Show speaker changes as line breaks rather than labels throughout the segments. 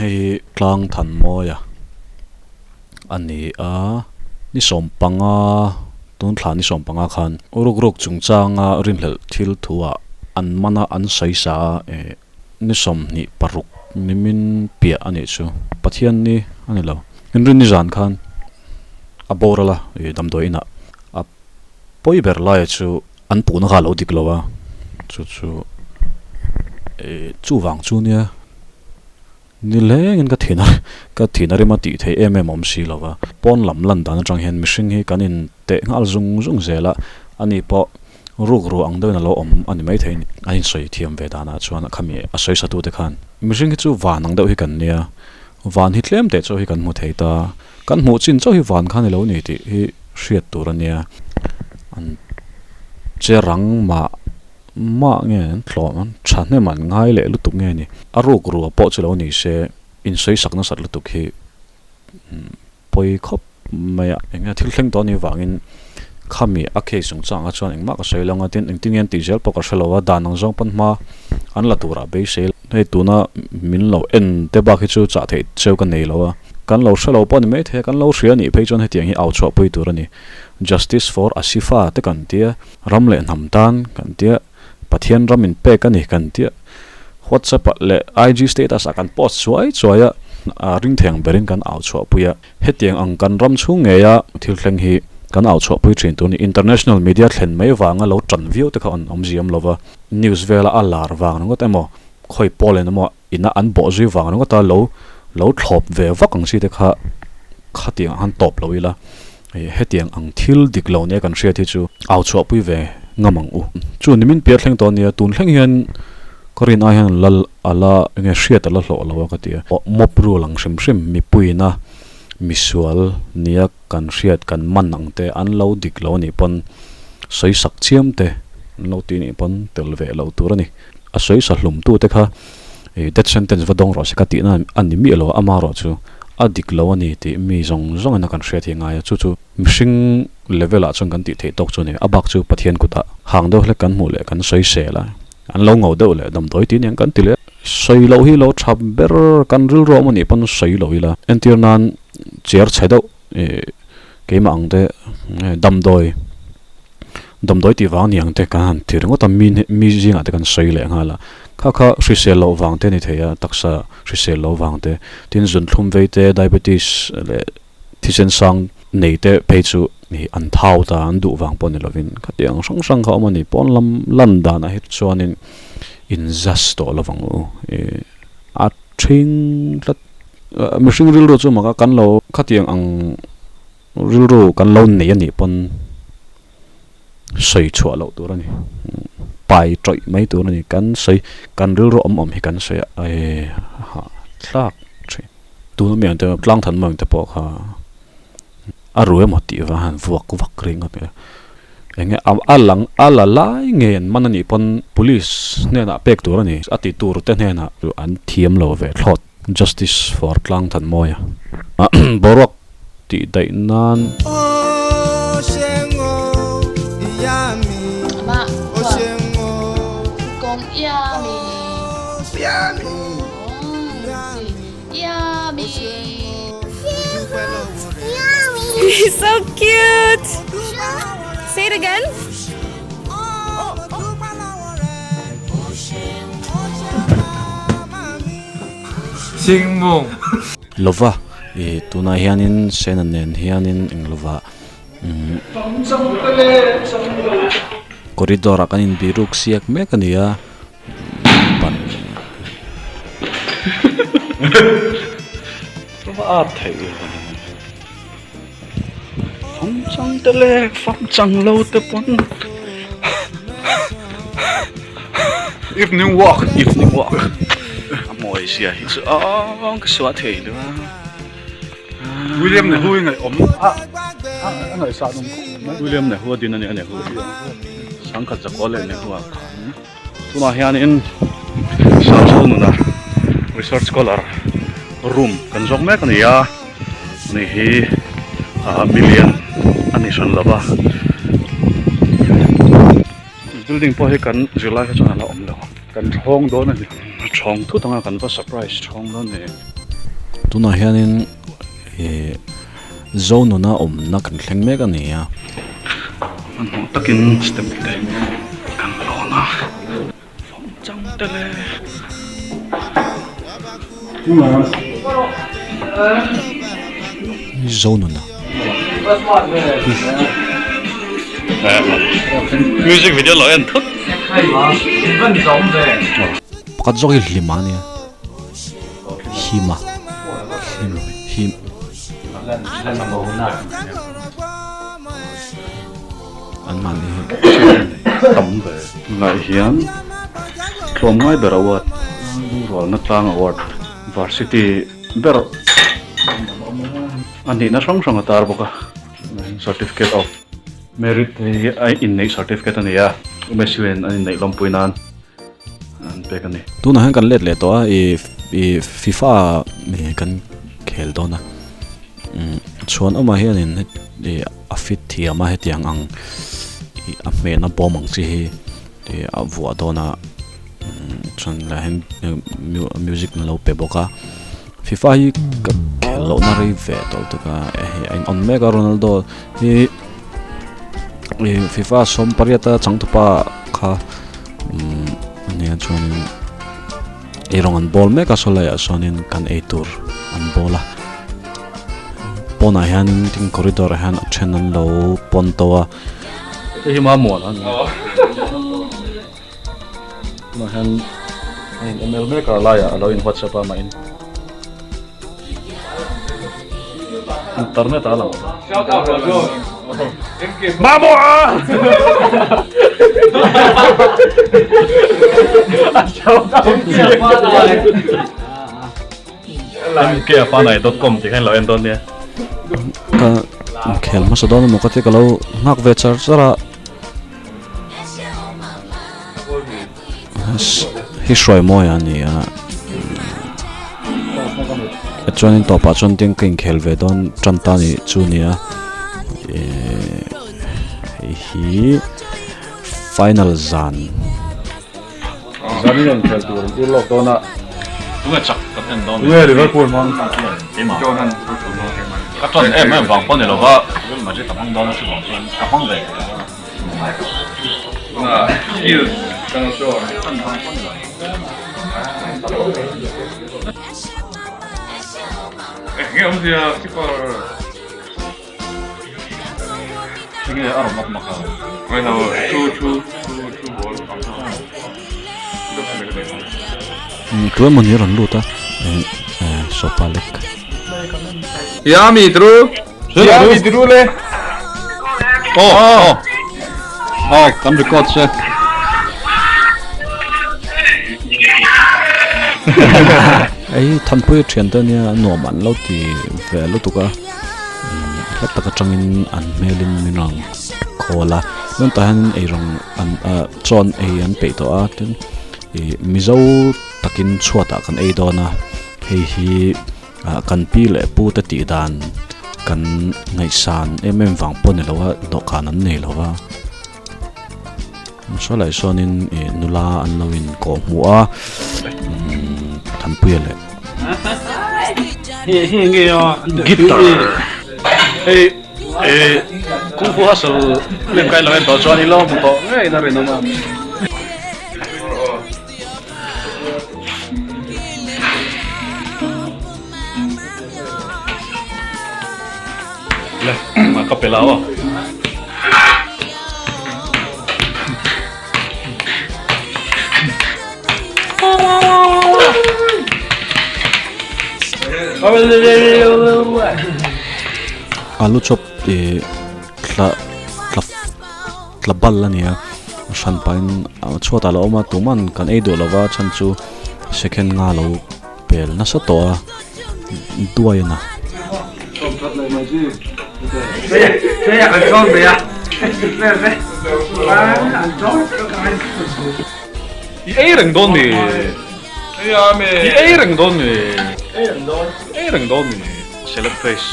Hei hi tlang than mawi a a ni a, ni sawmpanga tun thla ni sawmpanga khan ruk ruk chungchanga rinhlelh thil thuah an man a an sawi sa a eh ni 26 nimin piah a nih chu Pathian ni a ni lo inrinni zan khan a boral a ih damdawi inah a pawi ber laia chu an puhna kha a lo dik lo a chu chu ih chuvang chu nia ni lengin ka thin a ka thin a rima tih theih em em awm si lo va pawn lam lan dan atang hian mihring hi kan in teh nghal zung zung zel a ani pawh ruk ruah ang deuhin a lo awm a ni maithei a ni. A insawi thiam ve danah chuan khami a sawi satute khan mihring hi chu van ang deuh hi kan nia, van hi tlem teh chauh hi kan hmu thei ta, kan hmuh chin chauh hi van kha a ni lo ni tih hi hriat tur a nia. An che rang mah mah nge an tlawm an thahnem an ngai leh lutuk nge ni. A ruk ruah pawh chu lo ni se insawisak nasat lutuk hi pawi khawp mai a, eng nge thil thleng tawh anih vangin khami a case chungchang ah chuan engmah ka sawi lo ang a tin engtin nge an tih zel pawh ka hre lo a dan ang zawng pawn hma an la turah beisei hei tuna min lo en te bak hi chu chah theih cheu ka nei lo a kan lo hre lo pawh a ni maithei a kan lo hria anih phei chuan hetiang hi au chhuah pui tur a ni justice for Asifa te kan tia ram leh hnam tan kan tia Pathian ram in pek a ni kan tia WhatsApp ah leh IG status ah kan post chuai chuai a, a ring thei ang berin kan au chhuah pui a. Hetiang ang kan ram chhung ngei a thil thleng hi kan au chhuah pui thin tur ni. International media thlen mai vanga lo tan viau te kha an awm ziam lo va, news vela a lar vang ringawt emaw, khawi pawl en emaw ina an bawh zui vang ringawt a lo lo thlawp ve vak ang chi te kha khatiang ang han tawp lo ila. Hetiang ang thil dik lo nia kan hriat hi chu au chhuahpui ve ngam ang u. Chu nimin piar thleng tawh ania, tun thleng hian ka rin ai hian lal a la enge hriat a la hlawh lo a ka ti a. Mop rule ang hrim hrim mipuiina misual nia kan hriat kan man ang te an lo dik lo anih pawn sawi sak chiam te an lo ti anih pawn tel ve lo tur a ni. A sawi sa hlum tu te kha death sentence va dawng rawh se ka tihna a ni miah lo a, amaherawh chu a dik lo a ni tih mi zawng zawngin a kan hriat hi a ngai a, chu chu mihring level ah chuan kan tih theih tawk chu a ni. A bak chu Pathian kutah hang deuh hlek kan hmuh leh kan sawi sel a, an lo ngo deuh leh damdawi tih aniang kan ti leh. Sawi loh hi lo tha ber kan rilru awm a nih pawn sawi lo ila, entir nan chair chhe deuh ih keimah ang te damdawi damdawi tih vang aniang te kan han ti ringawt a mi mi zingah te kan sawi leh nghal a kha kha hrisel loh vang te a ni thei a taksa hrisel loh vang te tin zunthlum vei te diabetes leh thisen sang nei te phei chu ih an thau ta an duh vang pawh ni lovin khatiang hrang hrang kha a awm a ni pawn lam lan danah hi chuanin in zas tawh lovang u ih a thing tlat mihring rilru chu maka kan lo khatiang ang. Rilru kan lo nei a nih pawn sawi chhuah loh tur a ni. Pai tawih mai tur a ni. Kan sawi, kan rilru awm awm hi kan sawi a, e ha thlak thin. Tuna mi ang te tlang than mawng te pawh kha a ru emaw tih vang han vuak vak ringawt mai a. Enge a lang a la lai ngei an man a nih pawn police hnenah pek tur a ni. A ti tur te hnenah an thiam lo ve thlawt. Justice for Tlangthanmawia. Boruak tih daih nan.
So cute! Say it again.
Lova ih tunah hianin Sena nen hianin eng lova umm corridor ah kan inbiruk siak mek a ni a ban a theih famchang te leh famchang lo te pawn
evening walk
evening walk a mawi zia hi chu aww ka suah thei lo a
William Nehu i ngaih awm a a ngaihsah nawm khawp mai
William Nehu a din a ni a Nehu hi sangkhat zakua leh Nehu ah khan tunah hianin Sangchho nuna research scholar room kan zawk mek a ni a ani hi ah milian a ni hran lo va building pawh hi kan zirlai kha chuan a la awm lo
kan thawng dawn a ni
thawng thut anga kan va surprise thawng dawn a ni. Tunah hianin ih Zonuna awmna kan thleng mek a ni a.
Hmanhmawh takin step te kan lawn a, fawm chang te le.
Zonuna.
Music video lo en thut.
Pakhat zawk hi hlim a nia. Hima. Him him. An mahni hi.
Tam ve. Tunah hian tlawmngai ber award Lungrualna tlang award varsity ber a nihna hrang hrang a tar bawk a certificate of merit hei a inneih certificate a ni a MSU in an inneih lawmpui nan an pek a ni.
Tunah hian kan let leh tawh a ih ih FIFA kan khel dawn a chhuan awmah hianin ih a fit thiam a hetiang ang ih a hmehna bawm ang chi hi ih a vuah dawn a chuan lah hian music an lo pe bawk a FIFA hi ka khel lohna rei ve tawh lutuk a hei a in on mek a Ronaldo hi ih FIFA sawmpariat a changtupa kha umm ania chuanin eirawng an bawl mek a saw laiah sawnin kan eitur an bawl a pawnah hianin tin corridor ah hian a then an lo pawn to a.
Hei hi mamawh a ni tunah hian a in email mek a laiah a lo in whatsapp a mah in internet a lang mamawh a mkfanai.com tih khan lo en dawn nia.
Ka khel hmasa dawn emaw ka ti ka lo nghak ve char char a. Hi hruai mawi a ni a. Chuanin tawpah chuan tin ka inkhel ve dawn tan ta ni chu nia. Hei hi final zan.
Zanin an khel tur an ur lawk dawn a.
Tunge chak kan en dawn.
Tunge Liverpool hmang.
Keimah. Ka tan em em vang pawh ni lova Real Madrid a hmang dawn a chuvang chuan ka hmang ve thei a. Tan vang pawh ni lo. Enge a rawn mak mak a?
Tu emaw ni a rawn lut a sofa lek.
Yami tru. Yami tru le.
Oh oh. Oh kan record se.
Ei Thanpuia thiante ania nuam an lo ti ve lutuk a. Hla tak atangin an hmelin min rawn khawl a chuan tah hianin eirawng an ah chaw an ei an peih tawh a tin ih mizo takin chhuatah kan ei dawn a hei hi ah kan pi leh pu te tih dan kan ngaihsan em em vang pawh a ni lo a dawhkan an nei lo va saw lai sawnin ih nula an lo in kawh hmuh a Thanpuia leh.
Guitar hei eh kung fu hustle lem kai lo en tawh chuan i lo hmu tawh ngei na rinawm a. Le ka pe la aw.
Alu chop ih tla tla tla bal a ni a hran pahin chhuatah a lo awm a tuman kan ei duh lova chhan chu second nga lo pel nasa tawh a duai a na.
I ei reng dawn ni. I ei reng dawn ni. I ei reng dawn ni. Celeb face.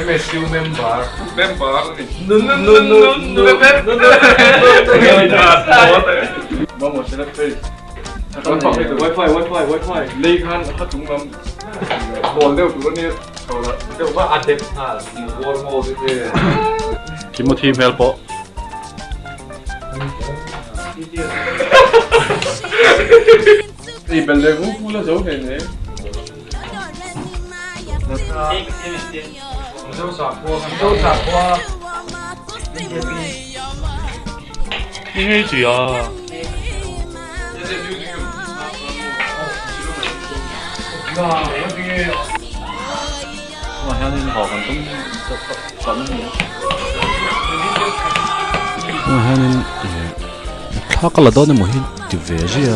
MSU member member ni. Mamo celeb face.
Timothy hmel pawh.
Tunah hianin ih thla ka la dawn emaw hi ti ve zia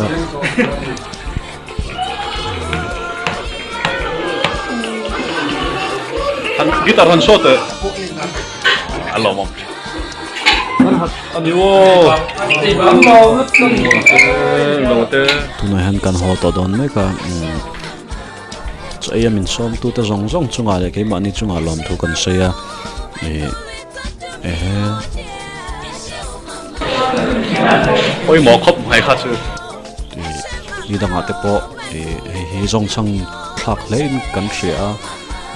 a.
Guitar han show teh a lawm awm ani aw
tunah hian kan haw tawh dawn mek a chaw ei a min sawm tu te zawng zawng chungah leh keimahni chungah lawmthu kan sawi a ih ehe.
Pawimawh khawp mai kha chu.
Ni dangah te pawh ih hei hi zawngchhang thlak hle in kan hria a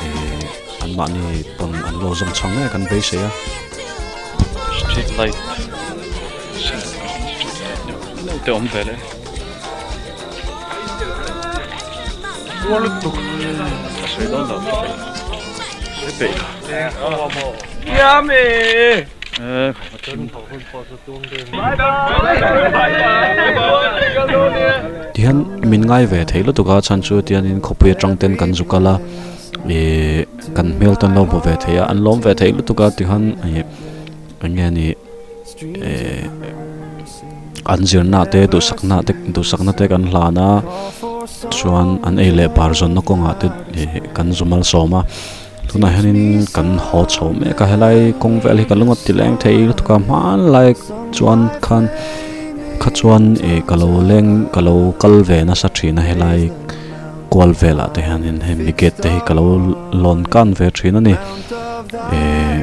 ih anmahni pawn an lo zawngchhang nge kan beisei a.
Street light street light deuh te awm ve le. A sawi dawn lo sawi peih
Tihian min ngai ve thei lutuk a chhan chu tianin khawpui atang ten kan zu kal a ihh kan hmel te an lo hmu ve thei a an lawm ve thei lutuk a tihian ih eng nge ni ihh an zirna te duhsakna te duhsakna te kan hlan a chuan an ei leh bar zawnna kawngah te ih kan zu malsawm a. Tunah hianin kan haw chho mek a helai kawng vel hi ka lu ngawt ti leng thei lutuk a hmanlai chuan khan kha chuan ih ka lo leng ka lo kal ve nasa thin a helai kual velah te hianin hemi gate te hi ka lo lawn kan ve thin a ni. Ehh.